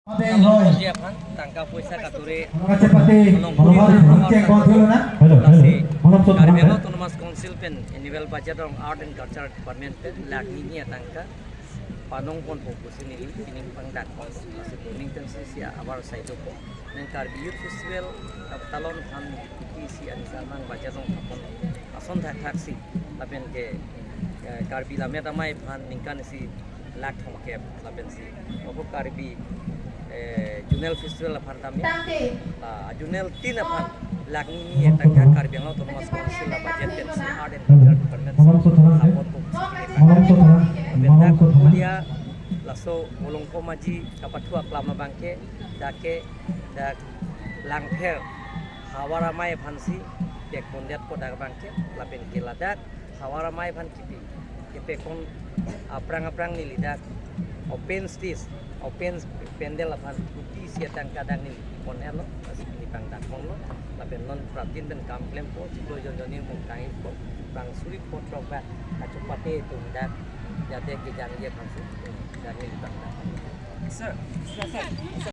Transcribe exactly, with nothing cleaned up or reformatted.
Abeng hoi. Tangka poisa kature. Kachepate, malom malom malom cek buat dulu na. Hello, hello. Malom so Karbi Anglong Autonomous Council pen annual budget along Art and Culture Department pen lakh hini atangka panong ponpo pusi neli pining pangdak pon. Lasi pining tensi si abar sai dopo. Nang Karbi Youth Festival kapatalon aphan neli si anisa nang budget along kapon ason thakthak si lapen ke, eh, Karbi Lammet Amei aphan ningkan si lakh thomkep lapen si opo Karbi, eh, Zonal Festival aphan tame, ah, Zonal tin aphan lakh hini atangka Karbi Anglong Autonomous Council a budget pensi Art and Culture Department si support po. Lapen dak kemudian laso Volongkom Aji kapathu aklam abangke dak ke dak Langpher Havar Amei aphan si pekpondetpo dak abangke lapen ke ladak Havar Amei aphan kipi kepekon aphrang aphrang neli dak open stage, open pandal aphan kuti isi atangka dak neli pon-etlo, lasi neli pangdak ponlo, lapen non prapjin pen kam klempo, chiklo jon jonni mung tang-ikpo, bang suri pho throk bak kachepate atum dak jate kejangji aphan si dak neli pangdak ponlo. Sir, sir, sir.